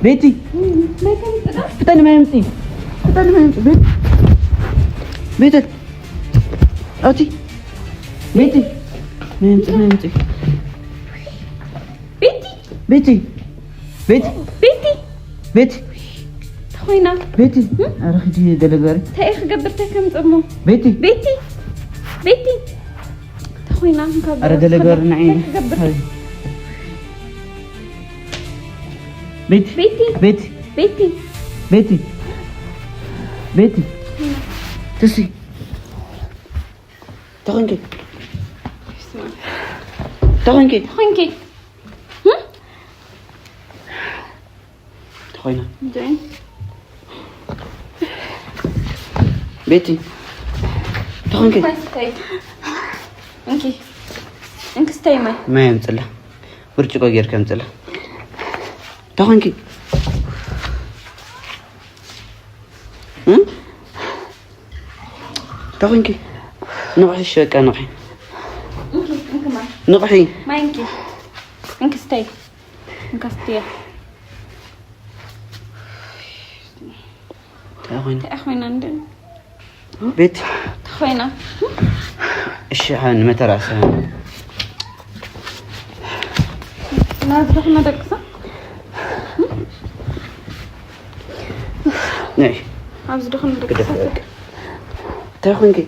ቤቲ፣ ፍጠኒ ማይ ኣምፂ። ፍጠኒ ማይ ኣምፂ። ቤቲ፣ ቤቲ፣ ኣውፂ። ቤቲ፣ ማይ ኣምፂ፣ ማይ ኣምፂ። ቤቲ ቤቲ፣ ቤቲ፣ ቤቲ ቤቲ፣ ተኾይና ቤቲ። ኧረ ሂጂ ገለ ግበሪ። እንታይ እየ ክገብር እንታይ ከምፅእ እሞ ቤቲ፣ ቤቲ ቤቲ ተኾይና እንካ ኧረ ገለ ግበሪ ንዓይ። ክገብር ቤቲ፣ ቤቲ ቤቲ፣ ቤቲ ቤቲ፣ ቤቲ። ትሲ ተኾንኪ፣ ተኾንኪ፣ ተኾይንኪ ተኾይና። ቤቲ፣ ተኾንኪ። ማይ ስተይ እንኪ እንኪ ስተይ ማይ ማይ ኣምፅላ፣ ብርጭቆ ጌርካ ኣምፅላ። ተኾንኪ። እ? ተኾንኪ። ንቕሒ፣ እሺ፣ በቃ ንቕሒ። እንኪ እንኪ ማይ ንቕሒ። ማይ እንኪ እንኪ ስተይ እንካ ስተያ እንታይ ኮይኑ? እንታይ ኮይና እንደ ቤቲ። ኮይና እሺ፣ ሓን መተራሰ። ናብ ዝኾነ ደቅሳ ነይ። ኣብዚ ዝኾነ ግደፍ ደቅሳ በቃ። እንታይ ኮይንኪ?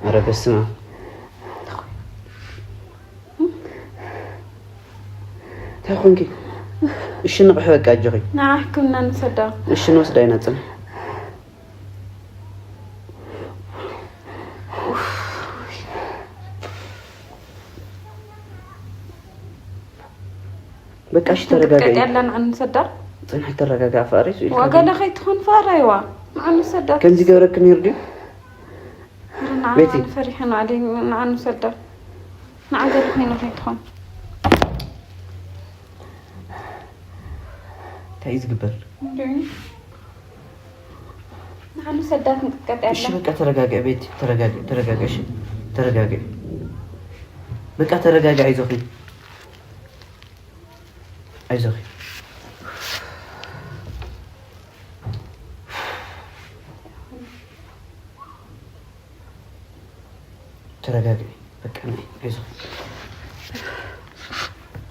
ኧረ በስመ ኣብ። እንታይ ኮይንኪ? እሺ ንቕሒ በቃ ኣጆኺ። ንዓ ሕክምና ንሰዳ እሺ ንወስዳ ኢና ጽንሕ። በቃ እሺ ተረጋጋኢ። ያላ ንዓ ንሰዳ ጽንሕ ተረጋጋ ኣፋሪስ ኢልካ። ዋገለ ከይትኾን ፈራይዋ ንዓ ንሰዳ ከምዚ ገብረክ ነይሩ ድዩ? ንዓ ቤቲ። ፈሪሐ ንዓ ንሰዳ ንዓ ገለ ኮይና ከይትኾን እንታይ እዩ ዝግበር? ንዓኑ ሰዳ ክንጥቀጥ እሺ ያለ በቃ ተረጋጋ ቤቲ፣ ተረጋጋ፣ ተረጋጋ። እሺ ተረጋጋ። በቃ ተረጋጋ፣ ኣይዞኺ፣ ኣይዞኺ። ተረጋጋ በቃ፣ ናይ፣ ኣይዞኺ።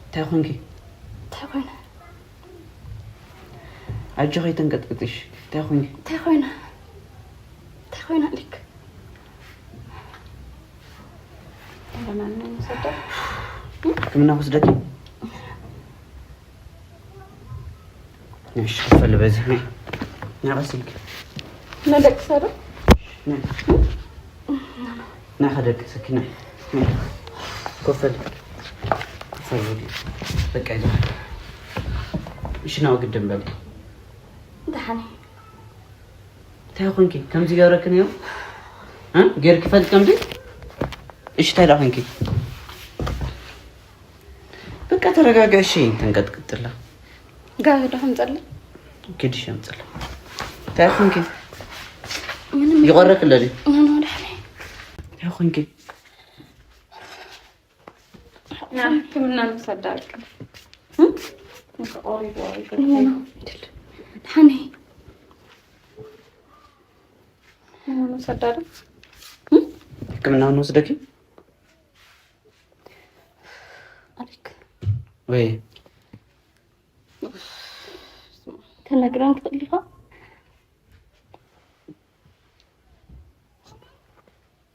እንታይ ኾንኪ? እንታይ ኮይነ ኣጆኺ፣ ኣይተንቀጥቅጥሽ። እንታይ ኾንኪ? እንታይ ኮይነ እንታይ ኮይነ ኣሊክ ሕክምና ክወስደኪ? እሺ፣ ክፈል በዚ። ናይ፣ ናይ ቀስ ኢልኪ። ነደቅሳ ዶ ናይ፣ ናይ ከደቅሰኪ፣ ናይ፣ ናይ። ክፈል። ክፈል በዚ። በቃ ይዞ። እሺ፣ ናው ግድም በል። ደሓን እንታይ ኾንኪ? ከምዚ ገብረኪ ነይሩ? እ? ጌርኪ ፈልጥ ከምዚ? እሺ፣ እንታይ ደኣ ኾንኪ? በቃ ተረጋጋ፣ እሺ፣ ተንቀጥቅጥላ። ጋር ዶ ከምፀለ ኪድሽ ኣምፅላ። እንታይ ኾንኪ? ምንም ይቆረክ ለዲ። ምንም ደሓን እንታይ ኾንኪ? ና ሕክምና ንሰዳ በቃ ቆሪቡ። ደሓን ንሰዳ ዶ ሕክምና ንወስደኪ? ኣሊክ ወይ ተነግረን ክትእል ኢኻ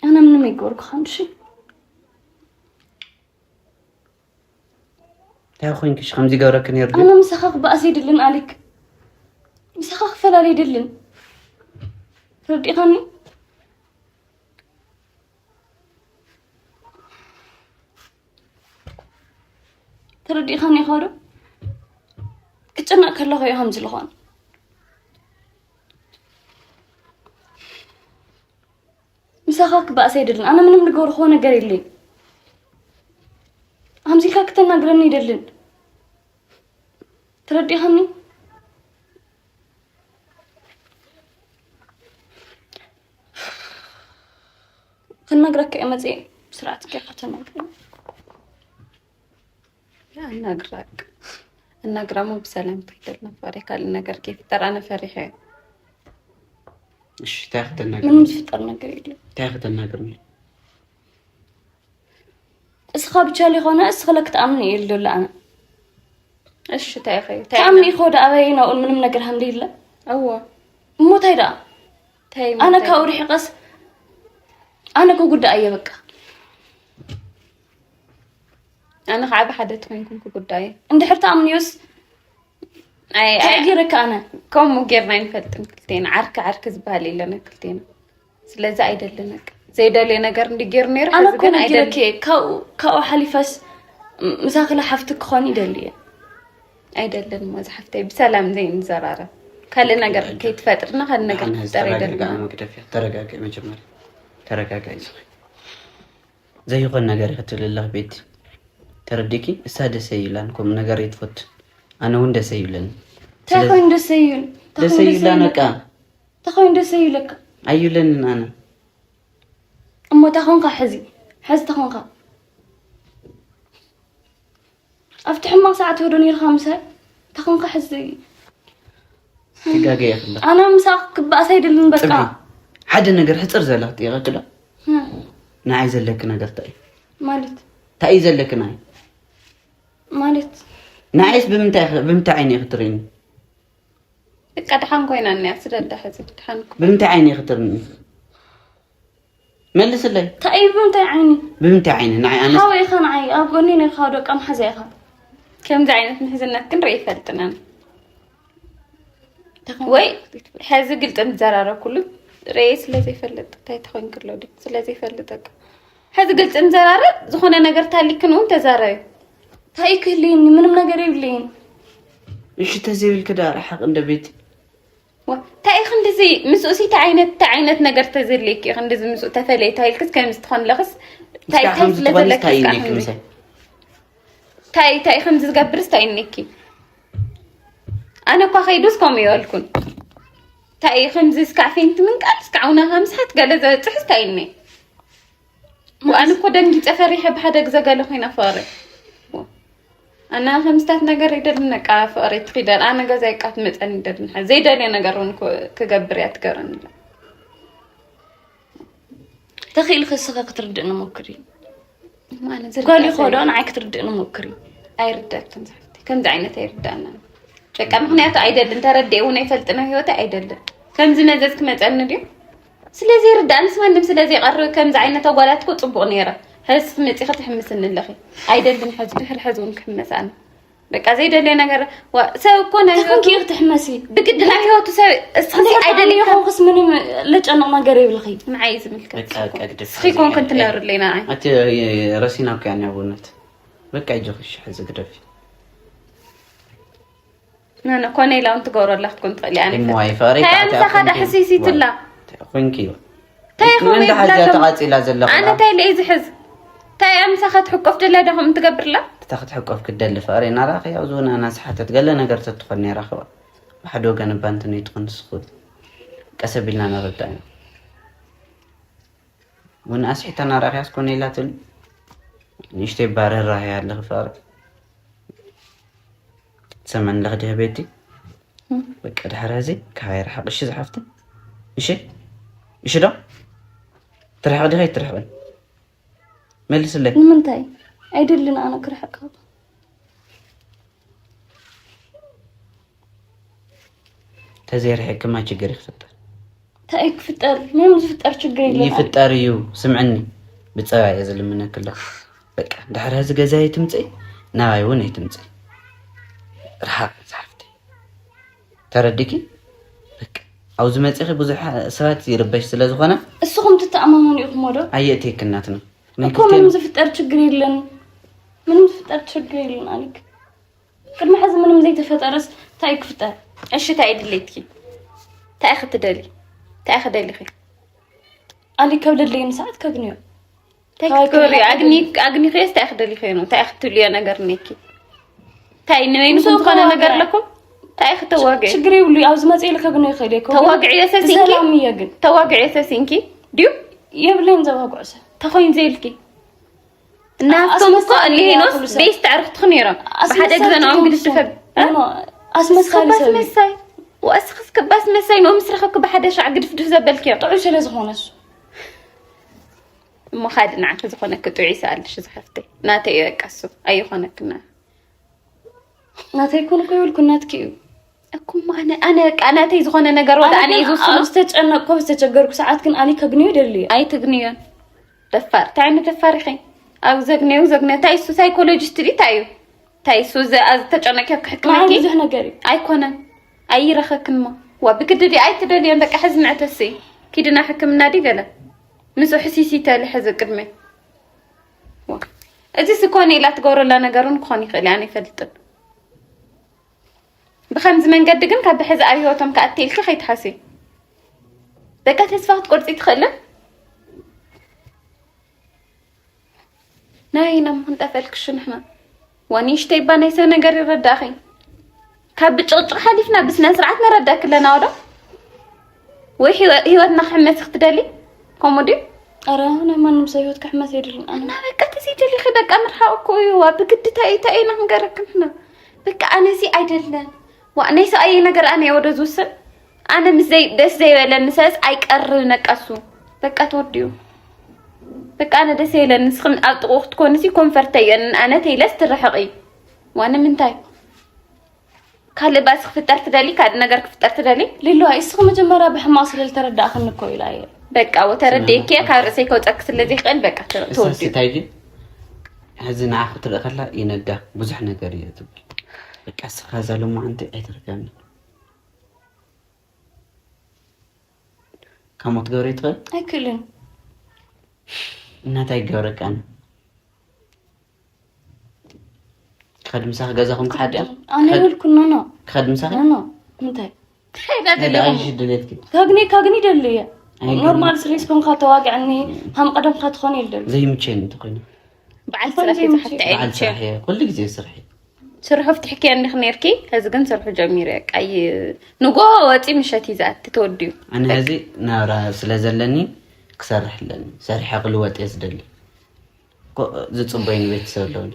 ኣነ ምንም ኣይገበርኩኻን እሺ እንታይ ኮይንክሽ ከምዚ ገብረክ ነይሩ ድዩ? ኣነ ምሳኻ ክበኣስ ኣይደልን ኣሊክ ምሳኻ ክፈላለ ኣይደልን ተረዲኻኒ ተረዲኻኒ ኢኻ ዶ ክጭነቕ ከለኹ እየ ከምዚ ዝኾን ምሳኻ ክበኣስ ኣይደልን ኣነ ምንም ዝገብርክዎ ነገር የለይ ኣምዚልካ ክተናግረኒ ኣይደልን ተረዲኻኒ ክነግረካ እየ መፅየ ስርዓት ጌርካ ተናግረኒ ያናግራቅ እናግራሙ ብሰላም ትክደል ነፋሪ ካልእ ነገር ከይፍጠር ኣነ ፈሪሐ። እሺ እንታይ ክትናገር ምንም ዝፍጠር ነገር የለን። እንታይ ክትናገር እስኻ ብቻ ሊኾነ እስኻ ለክትኣምን እየ ልደለ ኣነ እሺ እንታይ ኸ ተኣምን ኢኸ ወደ ኣበይ ናብኡን ምንም ነገር ሃምደ የለ እዎ እሞ እንታይ ደኣ እንታይ ኣነ ካብኡ ርሒቐስ ኣነ ክጉዳእ እየ በቃ ኣነ ከዓ ብሓደ ተኮይንኩም ክጉዳየ እንድሕር ተኣምንዮስ ኣይ እንታይ ገይረካ ኣነ ከምኡ ጌርና ኣይንፈልጥን ክልቴና ዓርኪ ዓርኪ ዝበሃል የለና ክልቴና ስለዚ ኣይደልን በቃ ዘይደልየ ነገር እንዲ ገይሩ ነይሩ ኣነ ሕዚ እኮ ግን ኣይደልን ነጊረኪ ካብኡ ካብኡ ሓሊፈስ ምሳክላ ሓፍቲ ክኾን ይደሊ እየ ኣይደልን እሞ ዝሓፍተይ ብሰላም ዘይንዘራረብ ካልእ ነገር ከይትፈጥርና ካልእ ነገር ክፍጠር ኣይደልና መግደፍያ ተረጋጋይ መጀመርያ ተረጋጋይ ዝኸ ዘይኾን ነገር ክትብል ኣለኽ ቤቲ ተረዲኪ እሳ ደሰ ይብላን ከምኡ ነገር ይትፈት ኣነ እውን ደሰ ይብለኒ እንታይ ኮይኑ ደሰ ይብል ደሰ ይብላን በቃ እንታይ ኮይኑ ደሰ ይብለካ ኣይብለንን ኣነ እሞ እንታይ ኮንካ ሕዚ ሕዚ እንታይ ኮንካ ኣብቲ ሕማቕ ሰዓት ወዶ ነርካ ምሳይ እንታይ ኮንካ ሕዚ ትጋገ ይኽእል ኣነ ምሳኻ ክባኣስ ኣይደልን በቃ ፅብሒ ሓደ ነገር ሕፅር ዘላ ክጥየቐኪ ዶ እ፣ ንዓይ ዘለኪ ነገር እንታይ እዩ ማለት እንታይ እዩ ዘለኪ ንዓይ ማለት ንዓይስ ብምንታይ ኢኺ- ብምንታይ ዓይኒ ኢኺ ትርእይኒ በቃ ድሓን ኮይና እኒያ ስለዳ ሕዚ ድሓን እኮ ብምንታይ ዓይኒ ኢኺ ትርእይኒ መልስለይ እንታይ እዩ ብምንታይ ዓይኒ ብምንታይ ዓይኒ ንዓይ ኣነስ ሓወ ኢኻ ንዓይ ኣብ ጎኒ ነርካ ደቃ መሓዛ ኢኻ ከምዚ ዓይነት ምሕዝነት ክንርኢ ይፈልጥናን ወይ ሕዚ ግልፂ ምዘራረብ ኩሉ ርኤ ስለዘይፈልጥ እንታይ ተኮይን ክሎ ድዩ ስለዘይፈልጥ በቃ ሕዚ ግልፂ ምዘራረብ ዝኾነ ነገር ታሊክን እውን ተዛረቢ እንታይ ክህልየኒ ምንም ነገር የብለይን እሺ ተዘይብልኪ ዳ ረሓቕ እንደ ቤት እንታይ ኢኺ እንደዚ ምስኡ ሲ እንታይ ዓይነት እንታይ ዓይነት ነገር ተዘድልየኪ ኢኺ እንደዚ ምስኡ ተፈለየ እንታይ ኢልክስ ከምዚ ትኾንለኽስ እንታይ እንታይ ስለ ዘለኪ እንታይ እስካ ኢልኪ ከምዚ ምሳይ እንታይ እንታይ ከምዚ ዝገብርስ እንታይ እኒኪ ኣነ እኳ ከይዱስ ከምኡ ይበልኩን እንታይ ከምዚ እስካዕ ፌንቲ ምንቃል እስካዕ ውና ከምስሓት ገለ ዘብፅሕስ እንታይ እኒ ኣነ እኮ ደንጊፀ ፈሪሐ ብሓደ ግዘ ገለ ኮይና ፍቕሪ ኣነ ከምስታት ነገር ይደልን ነቃ ፍቕሪ ትኺደል ኣነ ገዛ ይቃት መፀን ይደልን ዘይደልየ ነገር እውን ክገብር እያ ትገረኒ ተኽኢልኪ እስኸ ክትርድእኒ ሞክሪ ማነ ጓል ይኸዶ ንዓይ ክትርድእኒ ሞክሪ ኣይርዳክን ዝሓፍተይ ከምዚ ዓይነት ኣይርዳእና በቃ ምክንያቱ ኣይደልን ተረድኤ እውን ኣይፈልጥን ኣብ ህይወተይ ኣይደልን ከምዚ መዘዝ ክመፀኒ ድዩ ስለዚ ይርዳእንስ ማንም ስለዚ ይቐርብ ከምዚ ዓይነት ኣጓላት እኮ ፅቡቕ ነይረ ሕዚ ክትመፂ ክትሕምስኒ ኣለኺ ኣይደልን ሕዚ ድሕሪ ሕዚ እውን ክሕመስ ኣነ በቃ ዘይደልየ ነገር ዋ- ሰብ እኮ ናይ እንታይ ኮንኪ ህይወቱ ክትሕመሲ ብግዲ ናይ ህይወቱ ሰብ እስኪ እንድሕር ኣይደልካ ይኾንኩስ ምንም ለጨንቕ ነገር የብልኺ ንዓይ ዝምልከት በቃ በቃ ግደፍ እስኪ ኮንክ እንትነብርለይ ንዓይ ኣቲ ረሲና እኮ ያን ያቡነት በቃ ይጆኽሽ ሕዚ ግደፊ ነነ ኮነ ኢላ እውን ትገብሮ ኣላ ክትኮን ትኽእል እያ ኣነ እሞ ኣይፈሪ እንታይ ምሳኻ ዳሕስይሲትላ ኮንኪ እዩ እንታይ ኢኹም እንዳ ሓዚያ ይብላሎም? ተቓፂላ ዘለኹ ኣነ እንታይ ኢለ እዩ ዝሕዝ እንታይ እያ ምሳኻ ትሕቆፍ ደላ ዳኹም ትገብርላ እታ ክትሕቆፍ ክደሊ ፍቕሪ ናራኺ ኣብዚ እውን ኣናስ ሓተት ገለ ነገር ተትኾን ነይራ ክባ ብሓደ ወገን እባ እንትን ይትኾን ስኹል ቀሰብ ኢልና ነረዳ ኢና እውን ኣስሒታ ናራኺ ኣስኮነ ኢላትል ንእሽተይ ባረራ ኣለኺ ፍቕሪ ትሰመን ኣለኺ ድህ ቤቲ በቃ ድሕሪ ሕዚ ካባይ ርሓቕ እሺ ዝሓፍቲ እሺ እሺ ዶ ትርሕቕ ዲኸ ኣይትርሕቕን መልስለይ ንምንታይ ኣይደልን ኣነ ክርሕቕ ተዘይርሕቅማ ችግር ይክፍጠር እንታይ ክፍጠር ምንም ዝፍጠር ችግር የለን ይፍጠር እዩ ስምዕኒ ብፀባይ እየ ዝልምነክለ በቃ ድሕሪ ሕዚ ገዛ ኣይትምፅእ ናባይ እውን ኣይትምፅእ ርሓቕ ዝሓፍቲ ተረዲኪ በቃ ኣብዚ መፂኺ ብዙሕ ሰባት ይርበሽ ስለ ዝኾነ እስኹም ትተኣማመኑ ኢኹም ወዶ ኣየእትየክናትና ናይ እኮ ምንም ዝፍጠር ችግር የለን ምንም ዝፍጠር ችግር የለን ኣሊክ ቅድሚ ሕዚ ምንም ዘይተፈጠረስ እንታይ ክፍጠር እሺ እንታይ ድሌትኪ እንታይ ክትደሊ እንታይ ክደሊኺ ኣሊክ ከብደለይን ሰዓት ከግንዮ እንታይ ክትገብሪ ኣግኒ ኣግኒኺ እንታይ ክደሊ ኮይኑ እንታይ ክትብልዮ ነገር ኔኪ እንታይ ንበይንኩም ዝኾነ ነገር ኣለኩም እንታይ ክተዋግዒ ችግር የብሉ ኣብዚ መፅእ ኢለ ከግንዮ ይኽእል እየ ተዋግዕዮ ሰሲንኪ ሰላም እየ ግን ተዋግዕዮ ሰሲንኪ ድዩ የብለይን ዘዋግዖ ሰብ ተኾይን ዘይልኪ እናሃፍቶም እኮ ኣስመሳሊ እሊሄኖስ ኩሉ ሰብ። ቤስ ተዕርፍ ትኾን ነይሮም ብሓደ ግዘ ኣስመሳሊ ንኦም ኩሉ ግድቲ ሰብ። ሰብ ኖ፣ ኣስመሳሊ እስኽባስ ሰብ እዩ። መሳይ ወእስኽስ ክባስ መሳይ ንኡ ምስ ረኸብኩ ብሓደ ሻዕ ግድፍድፍ ዘበልክዮ ጥዑይ ስለ ዝኾነሱ እሞ ካድ ንዓኺ ዝኾነኪ ጥዑይ ይስኣልሽ ዝሓፍተይ ናተይ እዩ በቃ እሱ ኣይኾነክና ናተይ ኮን እኮ ይብልኩ ናትኪ እዩ። እኩሞ ኣነ ኣነ በቃ ናተይ ዝኾነ ነገር ወደ ኣነ እዩ ዝውስኖ ኣብ ዝተጨነቅኩ ኣብ ዝተቸገርኩ ሰዓት ግን ኣሊ ከግንዮ ይደሊ እዩ። ኣይትግንዮን ደፋር እንታይ ዓይነት ደፋር ኢኺ ኣብ ዘግንዮ ዘግንዮ እንታይ እሱ ሳይኮሎጂስት ድዩ እንታይ እዩ እንታይ እሱ ተጨነቅዮ ማዓይ ክሕክመኪ ብዙሕ ነገር እዩ። ኣይኮነን ኣይረኸክን ሞ ዋ ብግዲ ድዩ ኣይትደልዮን በቃ ሕዚ ንዕተሲ ኪድና ሕክምና ድዩ ገለ ምስኡ ሕሲሲተሊ ሕዚ ቅድመ ዋ እዚ ስኮነ ኢላ ትገብረላ ነገርን ክኾን ይኽእል እየ ኣነ ይፈልጥን ብከምዚ መንገዲ ግን ካብ ብሕዚ ኣብ ህይወቶም ክኣትየልኪ ከይትሓሲ በቃ ተስፋ ክትቆርፂ ትኽእልን ናይ ናብ ክንጠፈልክሽ ንሕና ዋኒሽተይ ባ ናይ ሰብ ነገር ይረዳእኺ ካብ ብጭቕጭቕ ሓሊፍና ብስነ ስርዓት ነረዳእኪ ኣለና ወዶ ወይ ህይወትና ክሕመስ ክትደሊ ከምኡ ድዩ ኣረ ናይ ማንም ሰብ ህይወት ክሕመስ የድልን ኣነ እና በቃ ተዘይደሊኺ በቃ ምርሓቕ እኮ እዩ ዋ ብግድታ እዩ እንታይ ኢና ክንገረክም ሕና በቃ ኣነዚ ኣይደለን ዋ ናይ ሰብኣየይ ነገር ኣነ ወደ ዝውስን ኣነ ምስ ዘይ ደስ ዘይበለኒ ሰስ ኣይቀርብን በቃ እሱ በቃ ተወዲኡ በቃ ኣነ ደስ ይለኒ ንስኽን ኣብ ጥቑ ክትኮንሲ ኮንፈርት እየን ኣነ ተይለስ ትርሕቕ እዩ ዋ ንምንታይ ካልእ ባእሲ ክፍጠር ትደሊ ካልእ ነገር ክፍጠር ትደሊ ሊሎ እስኺ መጀመርያ ብሕማቕ ስለ ዝተረዳእኽኒ እኮ ኢላ እየ። በቃ ወተረዲእኪ ካብ ርእሰይ ከውፀኪ ስለ ዘይክእል በቃ እሳስ ተወዲኡ እንታይ ግን ሕዚ ንዓ ክትርኢ ከላ ይነዳ ብዙሕ ነገር እየ ትብል በቃ እስኻ እዛ ሎማዓንቲ ኣይትረዳኒ ካሞ ክትገብረ ይትኽእል ኣይክእልን እናታይ ይገብረካ ኣነ ክኸድ ምሳኺ ገዛኹም ክሓድ እያ ኣነ ይብልኩ ኖኖ ክኸድ ምሳኺ ኖኖ እንታይ ዳይሽ ድሌትኪ ከግኒ ከግኒ ደሉ እየ ኣይግኒ። ኖርማል ስሪስ ኮንካ ተዋግዕኒ ሃም ቀደምካ ትኾን ይልደሉ ዘይምቸየኒ እንተኮይኑ በዓል ስራሕ እዩ ዝሓፍቲ በዓል ኣይምቸ ስራሕ እየ ኩሉ ግዜ ስራሕ እየ ስርሑ ፍትሕኪ እንዲኽ ነርኪ ሕዚ ግን ስርሑ ጀሚሩ እየ ቃይ ንጎ ወፂ ምሸት እዩ ዝኣቲ ተወዲኡ ኣነ ሕዚ ናብራ ስለ ዘለኒ ክሰርሕ ኣለኒ ሰሪሐ ክልወጥ እየ ዝደሊ ኮ- ዝፅበዩኒ ቤተሰብ ኣለውኒ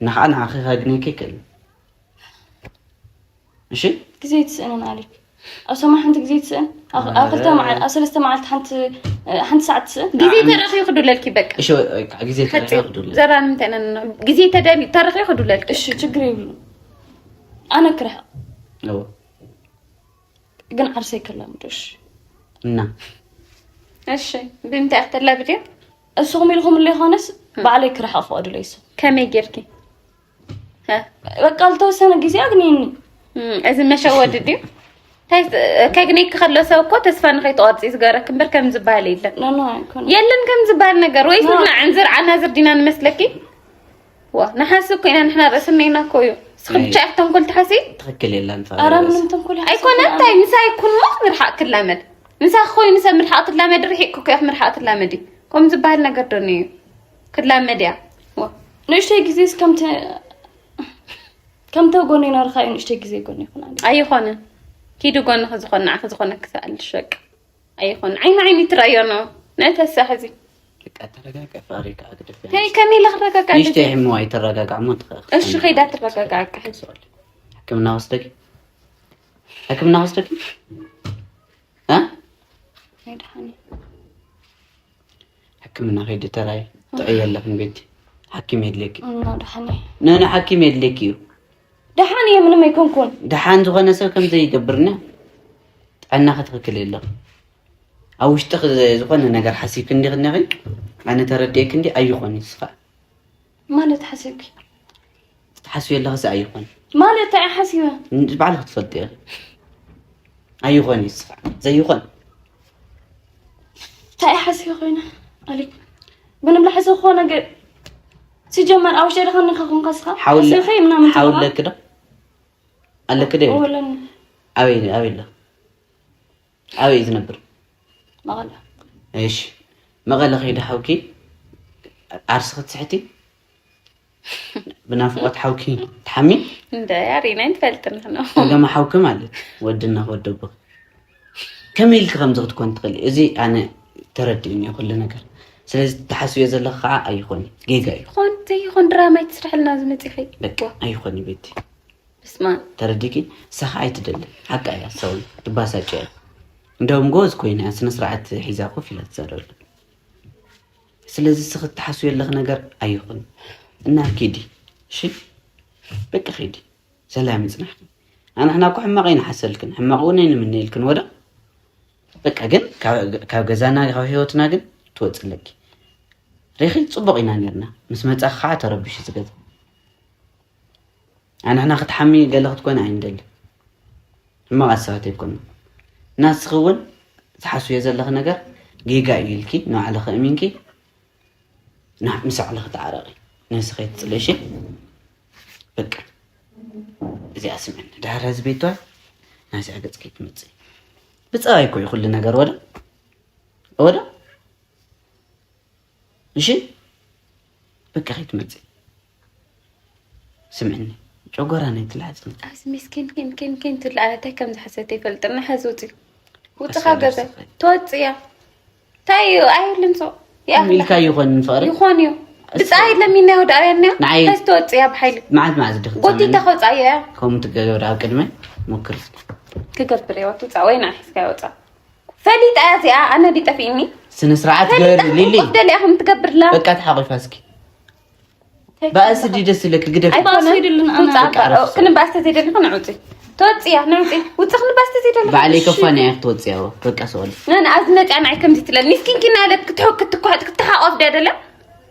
ንኸዓ ንዓኺ ከግኒኪ ይክእል እሺ ግዜ ትስእንን ኣሊ ኣብ ሰማ ሓንቲ ግዜ ትስእን ኣብ ኣብ ክልተ መዓል ኣብ ሰለስተ መዓልቲ ሓንቲ ሓንቲ ሰዓት ትስእን ግዜ ተረኺቡ ክዱለልኪ በቃ እሺ ወይ ከዓ ግዜ ተረኺቡ ክዱለ ዘራ ንምንታይ ኢና ንንዕ- ግዜ ተደል ተረኺቡ ክዱለልኪ እሺ ችግር የብሉ ኣነ ክርሕቕ እዎ ግን ዓርሰይ ከላምዶ እሺ እና እሺ ብምንታይ ክትላብድዮ እስኹም ኢልኩም ዘይኮነስ ባዕለይ ክርሕቕ ፍቐዱለይ እሱ ከመይ ጌርኪ ሀ? በቃ ልተወሰነ ግዜ ኣግንየኒ እም፣ እዚ መሸወዲ ድዩ እንታይ ዝ- ከግኒኪ ከሎ ሰብ እኮ ተስፋ ንኸይትቆርፂ ዝገረክ እምበር ከም ዝበሃል የለን ኖኖ ኣይኮነ የለን ከም ዝበሃል ነገር ወይ ስብና ዕንዝር ዓናዝር ዲና ንመስለኪ ዋ ንሓስብ ኮይና ንሕና ርእስና ኢና እኮ እዩ ስኺ ብቻ ኢኺ ተንኮል ትሓሲ ትኽክል የለን ኣረ ምንም ተንኮል ኣይኮነ እንታይ ምሳይ ኩን ሞ ንርሓቕ ክላመድ ምሳኺ ኮይኑ ሰብ ምርሓቕ ትላመድ ርሒቕ እኮ ኢኺ ምርሓቕ ትላመዲ ከም ዝበሃል ነገር ዶ እዩ ክላመድ እያ ዋ ንእሽተይ ግዜስ ከምቲ ከምተ ጎኒ ነርካ እዩ ንእሽተይ ግዜ ጎኒ ይኹን ኣለ ኣይኾንን ኪዱ ጎንኺ ዝኾን ንዓኺ ዝኾነኪ ሰኣልሽ በቃ ኣይኾን ዓይኒ ዓይኒ ትረኣዮ ኖ ንእተሳ ሕዚ በቃ ተረጋጋ ፍቕሪ ከዓ ግድፍ ከይ ከመይ ኢለ ክረጋጋዕ ንእሽተይ ሕምዋ ይተረጋጋዕ ሞ ትኽእል እሺ ከይዳ ትረጋጋዕ ሕዚ ሕክምና ወስደኪ ሕክምና ወስደኪ እ ኣይደሓኒ ሕክምና ከይዲ ተራይ ጥዕይ ኣለኽን ቤቲ ሓኪም የድልየኪ እና ደሓኒ ነነ ሓኪም የድልየኪ እዩ ደሓን እየ ምንም ኣይኮንኩን ደሓን ዝኾነ ሰብ ከም ዘይገብርና ጥዕና ክትክክል የለ ኣብ ውሽጢ ዝኾነ ነገር ሓሲብክ እንዲ ክነኺ ኣነ ተረዲእክ እንዲ ኣይኾን ይስኻ ማለት ሓሲብኪ ትሓስቢ ኣለኽሲ ኣይኾን ማለት እንታይ ሓሲበ ባዕልኽ ትፈልጥ እየ ኣይኾን ይስኻ ዘይኾን እንታይ ሓሲበ ኮይነ ኣሊክ ምንም ለሓሰ ዝኾነ ነገር ሲጀመር ኣብ ውሽጢ ደኸኒ ከኹን ከስኻ ሓውለ ሓሲበ ምናምን ሓውለክ ዶ ኣለክ ዶ ወለን ኣበይ ኣበይ ኣሎ ኣበይ እዩ ዝነብር መቐለ እሺ መቐለ ከይዲ ሓውኪ ዓርሲ ክትስሕቲ ብናፍቆት ሓውኪ ትሓሚ እንደ ያሪና ንፈልጥ ንሕና ጸገማ ሓውኪ ማለት ወድና ክወደቦ ከመይ ኢልኪ ከምዚ ክትኮን ትኽእል እዚ ኣነ ተረዲእኒ ኩሉ ነገር ስለዚ ትሓስብዮ ዘለኺ ከዓ ኣይኾን ጌጋ እዩ ይኾን ዘይኾን ድራማ ይትስርሐልና ዝመፅእ ኸይ በቃ ኣይኾን ቤቲ ብስማ ተረዲኪ? ሰኻ ኣይትደልን ሓቃ እያ። ሰው ትባሳጭ እያ። እንደውም ጎዝ ኮይና እያ፣ ስነ ስርዓት ሒዛ ኮፍ ኢላ ትዛረብ። ስለዚ ስኽ ትሓስቢ ዘለኽ ነገር ኣይኹን እና ኪዲ። እሺ በቃ ኪዲ። ሰላም ይጽናሕኪ። ኣንሕና እኮ ሕማቕ ኣይንሓሰልክን፣ ሕማቕ እውን ኣይንምነየልክን። ወደ በቃ ግን ካብ ገዛና ካብ ህይወትና ግን ትወፅለኪ። ሬኺ ፅቡቕ ኢና ነርና፣ ምስ መፃኺ ከዓ ተረቢሹ ዝገዛ። ኣንሕና ክትሓሚ ገለ ክትኮን ኣይንደሊ። ሕማቕ ኣሰባት ኣይኮን። ናስኺ እውን ትሓስብዮ ዘለኺ ነገር ጌጋ እዩ ኢልኪ ንባዕልኺ እሚንኪ ና ምስ ኣዕለ ክትዓረቂ ነስኺ ትፅለሽ። በቃ እዚኣ ስምዕኒ ድሓር ህዝቢ ይትዋል ናዚኣ ገፅኪ ትመፅእ። ብፀባይ እኮ እዩ ኩሉ ነገር ወደ ወደ እሺ በቃ ከይትመፅእ። ስምዕኒ ጨጎራ ናይ ትልዓፅን ኣብዚ ምስኪን ኪን ኪን ኪን ትልዓለ እንታይ ከም ዝሓሰተ ይፈልጥና። ሕዚ ውፅእ ውፅኻ ገዛ ተወፅያ እንታይ እዩ ኣይብልን ሰው ኢልካ ይኾን ፍቕሪ ይኾን እዩ። ብፃይ ለሚና ወዳውያንያ ንዓይ ተስተወፅያ ብሓይሊ መዓት መዓት ድኽ ጎቲታ ከውፃ እያ። ከምኡ ትገብር ኣብ ቅድመ ሞክር። ክገብር እየ ትውፃ ወይ ንዓ ሒዝካ ይወፃ ፈሊጣ እያ እዚኣ። ኣነ ዲጠፊእኒ ስነ ስርዓት ገሪ ሊሊ። ደሊያ ከም ትገብርላ በቃ ተሓቂፋ እስኪ ባእሲ ዲ ደስ ይለክ ግደፍ። ኣይኮነን ትውፃ። ክንባስ ተዘይደሊ ክንውፂ ትወፅያ ንውፂ ውፂ ክንባስ ተዘይደሊ ባዕለይ ከፋን እያ ክትወፅያ በቃ ሰወል ነን ኣብዚ መፅያ ንዓይ ከምዚ ትለኒ ስኪንኪና ኢለት ክትሕቅ ክትኳሕጥ ክትሓቆፍ ድያ ደላ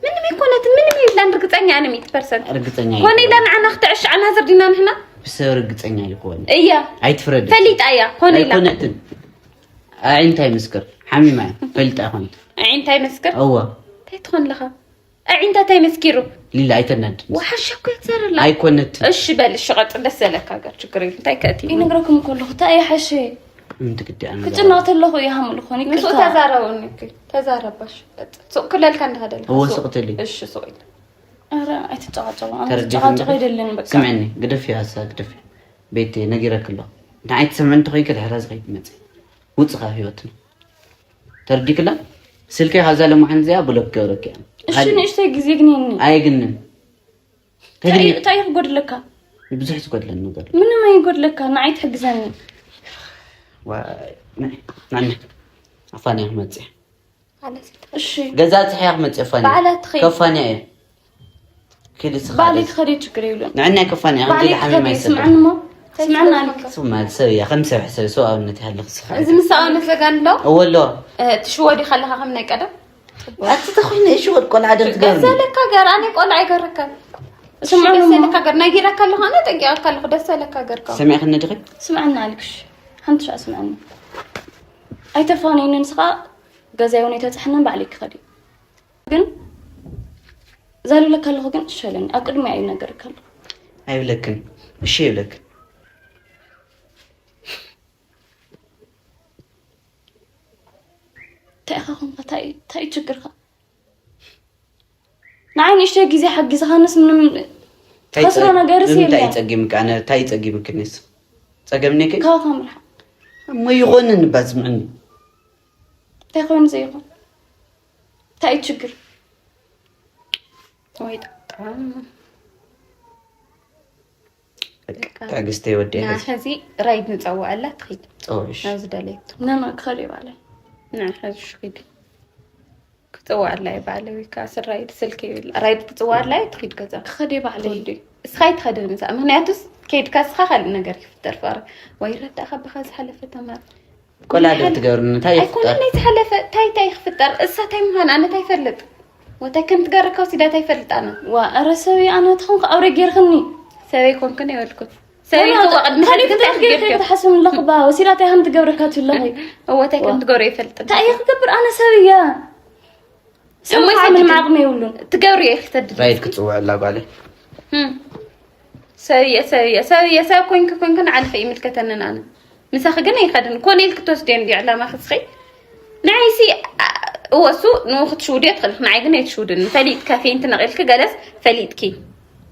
ምንም ኣይኮነትን። ምንም ይብላን ርግፀኛ ኣነ ሚእቲ ፐርሰንት ርግፀኛ ኮነ ኢላ ንዓና ክትዕሽዓና ዝርዲና ንሕና ብሰብ ርግፀኛ ይኮን እያ ኣይትፍረድ ፈሊጣ እያ ኮነ ኢላ ኣይኮነትን። ኣዒንታይ ምስክር ሓሚማ እያ ፈልጣ ይኮነት ኣዒንታይ ምስክር እዋ እንታይ ትኾን ለኻ ኣዒንታ እንታይ መስኪሩ ሊላ ኣይተናድድ ወሓሻ እኮ እያ ትዘርላ ኣይኮነት እሺ በል እሺ ቀጽል ደስ ዘለካ ገር ችግር የለ እንታይ ከእቲ ይነግረኩም ከለኹ እንታይ እየ ሓሸ ምንቲ ግዲ ኣነ ክጭነቕ ተለኹ እየ ሃምሉ ኾን ንሱ ይቅርታ ተዛረበኒ እኮ ተዛረባሽ ሱቅ ክለልካ እንዳሃደልካ እዎ ሱቅ ትሊ እሺ ሱቅ ኢለ ኧረ ኣይትጨቃጨቁ ኣነ ተረዲእኩም ትጨቃጨቁ ዲኹም? ኣይደልን በቃ ስምዕኒ ግደፊ ሃሳ ግደፊ ቤት ነጊረክ ኣለኹ ንዓይ ትሰምዕኒ ተኾይንከ ድሕራ ዝኸይድ መጽእ ውጽእ ካብ ህይወትና ተረዲክላ ስልከይ ካብዛ ለማዓንቲ እዚኣ ብሎክ ክገብረኪ እያ እሺ ንእሽተይ ግዜ ግንየኒ ኣየግንን እንታይ እንታይ ክጎድለካ ብዙሕ ዝጎድለኒ ነገር ምንም ኣይጎድለካ ንዓይ ትሕግዘኒ ዋይ ንዓይ ኣፋንያ ክመጽእ እሺ ገዛ ጽሕያ ክመጽእ ኣፋንያ በዓላ ትኸይድ ከፋንያ እየ ኪዲ ስኻ ባዕለይ ክኸደ ችግር የብሉን ንዕና ከፋንያ ባዕለይ ክኸደ ስምዕኒ ሞ ስምዕና ኣልክ ስማ ሰብ እያ ከም ሰብ ሕሰብ ሰው ኣብነት ይሃለኽ ስኻ እዚ ምሳው ንዘጋን ዶ እወ ኣለዋ ትሽወዲ ከለኻ ከም ናይ ቀደም ኣቲ ተኾይነ እሺ ወድ ቆልዓ ዶ ትገብር ደስ ኣለካ ገር ኣነ ቆልዓ ይገርከን ስምዕኒ ሞ ደስ ኣለካ ገር ናይ ጊራ ከለኻ ኣነ ጠንቂያ ከለኹ ደስ ኣለካ ገር ከ ሰሚዕክኒ ድኺ ስምዕና ኣልክሽ ሓንቲ ሻ ስምዕኒ ኣይተፋነይንን ስኻ ገዛይ እውን ኣይተብፅሐንን ባዕለይ ክኸድ እዩ ግን ዛልብለካ ኣለኹ ግን እሸለኒ ኣብ ቅድሚ እዩ ነገር ከሎ ኣይብለክን እሺ ይብለክን እንታይ ኢኻ ኮንካ እንታይ ችግርካ ንዓይ ንእሽተይ ግዜ ሓጊዝኻንስ ምንም ከስሮ ነገርስ የለን ታይ ጸጊምካ ኣነ ታይ ጸጊምክንስ ጸገምኒክ ካኻ ምርሓ እሞ ይኾንን ባዝምዕኒ እንታይ ኮይኑ ዘይኮን እንታይ እዩ ችግር ወይ ጣጣ ትዕግስቲ ወዲ ሕዚ ራይድ ንፀውዐላ ትኺድ ፀውሽ ናብ ዝደለየቶ ነማ ክኸድ ይባለ ና ሕዚ ሽኺድ ክፅዋዕላ ይባለ ወይ ከዓ ስራይድ ስልክ ይብል ራይድ ክፅዋዕላ ትኺድ ገዛ ክኸድ ይባለ እስኻ ይትኸድን ምሳ ምክንያቱስ ከይድካ እስኻ ካልእ ነገር ይፍጠር ፈር ወይ ረዳእካ ብኻ ዝሓለፈ ተማር ቆላ ዶ ትገብርኒ እንታይ ይፍጠር? ኣይኮነን ናይ ዝሓለፈ እንታይ እንታይ ክፍጠር እሳ እንታይ ምዃን ኣነ እንታይ ይፈልጥ ወታይ ከም ትገርካ ወሲዳ እንታይ ይፈልጥ ኣነ ዋ ኣረ ሰበይ ኣነ ተኾንኩ ኣውረ ጌርክኒ ሰበይ ኮንክን ይበልኩት ሰበይ እኮ ቅድሚ ሕዚ እንታይ ክገብር ክትሓስብ ኣለኹ ባ ወሲዳ እንታይ ከም ትገብረካ ትለኺ እወታይ ከም ትገብሮ ይፈልጥ እንታይ እየ ክገብር ኣነ ሰብያ ሰብያ ምን ማዕቕሚ የብሉን ትገብር እየ ክተድል ራይድ ክፅውዕ ኣላ ጓለይ ሰብየ ሰብየ ሰብየ ሰብ ኮንኪ ኮንኪ ንዓልኺ ይምልከተንን ኣነ ምሳኺ ግን ኣይኸድን ኮነ ኢልኪ ትወስድዮ እንዲ ዕላማ ክስኺ ንዓይሲ እወሱ ንኡ ክትሽውድዮ ትኽእል ንዓይ ግን ኣይትሽውድን ፈሊጥካ ፌንቲ ነቒልኪ ገለስ ፈሊጥኪ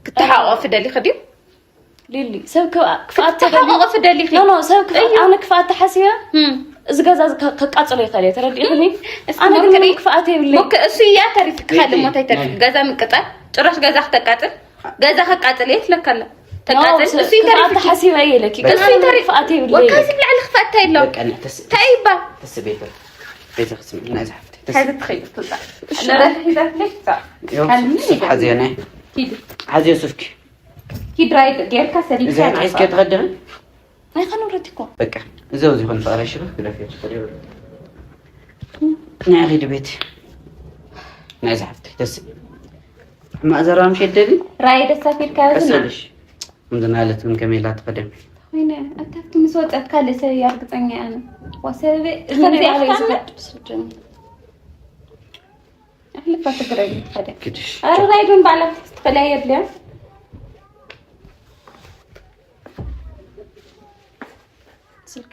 ክትሓቆፊ ደሊኺ ድዩ ሊሊ ሰብ ክፍኣት ተሓቆፊ ደሊኺ ኖ ኖ ሰብ ክፍኣት ኣነ ክፍኣት ተሓስየ እዚ ገዛ ከቃጽሎ ይኸል ተረዲእኒ ኣነ ግን ክፍኣት የብለይ እሱ እያ ተሪፍካ ሞታይ ተሪፍ ገዛ ምቅጻል ጭራሽ ገዛ ክተቃጽል ገዛ ከቃጽል እየ ትለካ ኣላ ተቃጽል። እሱ ይተርፍኪ። ሓሲበ የለኪ እሱ ይተርፍ። ክፍኣት የብለይ ወካዚ ብልዕሊ ክፍኣት እንታይ ኣሎ? በቃ ንዕተስ እንታይ ይባ? ተስቤት በቃ ቤዛ ክትስምዒ ናይ ዝሓፍቲ ሓዚ ትኸይድ ትውጣ። ሓዝዮ ሱፍኪ። ኪድ ራይ ጌርካ ሰዲድካ እዚ ሒዝኪ ትኸድኺ። ናይ ከንብረት እኮ በቃ እዚ ኣብዚ ኾን ፍቕረ ሽሩ ክደፍ እዩ ትኸዲ። ናይ ኺድ ቤት ናይ ዝሓፍቲ ተስ ማእዘራ ምሽ የደሊ ራይ ደሳፊርካ ዝና ቀሰልሽ እንዝናለት ምን ከመይላ ትኸደም ኮይነ ኣታፍቲ ምስ ወፀት ካልእ ሰብ እያ ርግፀኛ እያ። ኣነ ዋሰበ እዚ ከመይ ዚኣ ባዕለይ ኸይዝበ ዝፈጥ ስደም ኣሕልፋ ትግራይ ትኸደ ክድሽ ኣረ ራይ ዶን ባዕላ ትፈልያ የድልያ ስልክ